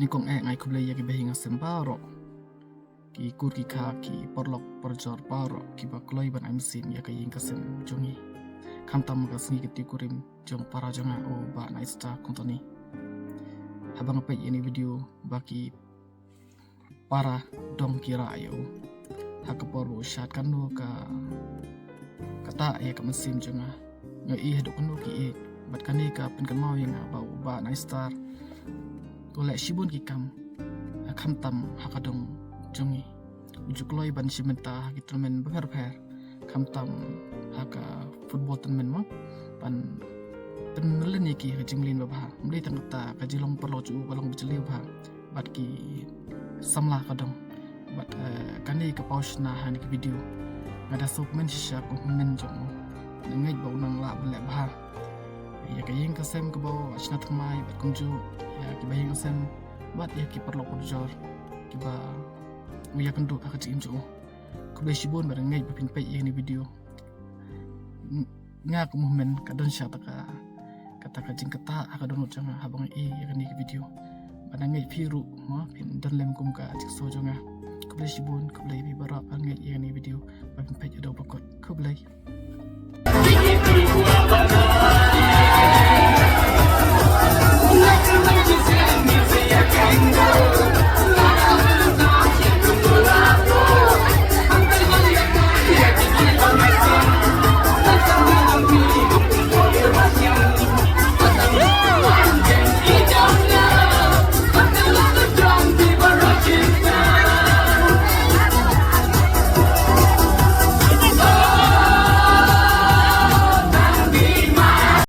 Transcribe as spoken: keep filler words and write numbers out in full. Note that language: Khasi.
Nyngkong eh nga ai khublei ïa ki bahaïing hasem baroh, ki kur ki kha, ki paralok parajor baroh kiba kloi ban ai mynsiem ïa ka ïing ka sem jong ngi, khamtam ka sngi ka tnat kurim jong para jong nga u Bah Nightstar Company. Haba nga peit ïa kane ka video ba ki para dong ki rah ïa u ha ka por ba u shad, kano ka, ka ktah ïa ka mynsiem jong nga. Nga i haduh kano ki ïeit, bad kane ka pynkynmaw ïa nga ba u Bah Nightstar u leh shibun ki kam, ha khamtam ha ka dong jong ngi. U ju kloi ban shim bynta ha ki tournament bapher bapher, khamtam ha ka football tournament mo, ban pynmlien ïa ki ha ka jingleit babha. Ym dei tang kata, ka jinglong paralok jong u ka long ba jylliew bha bad ki samla ka dong. Bad, eh, kane ka paw shna ha kane ka video, nga da sngewkmen shisha kum u hynmen jong u. Nga ngeit ba u nang lah ban leh bha ïa ka ïing ka sem kaba u shna thymmai, bad kumjuh ïa ki bahaïing hasem bad ïa ki paralok parajor kiba u ïakynduh ha ka jingim jong u. Khublei shibun bad nga ngeit ba phin peit ïa kane ka video. Nga kum u hynmen ka don shisha kata ka, kata ka jingktah ha ka dohnud jong nga haba nga i ïa kane ka video. Bad nga ngeit phi ruh mo phin don lem kum ka jingsoh jong nga. Khublei shibun, khublei ïa phi baroh ba ngeit ïa kane ka video, ba phin peit haduh ba kut. Khublei.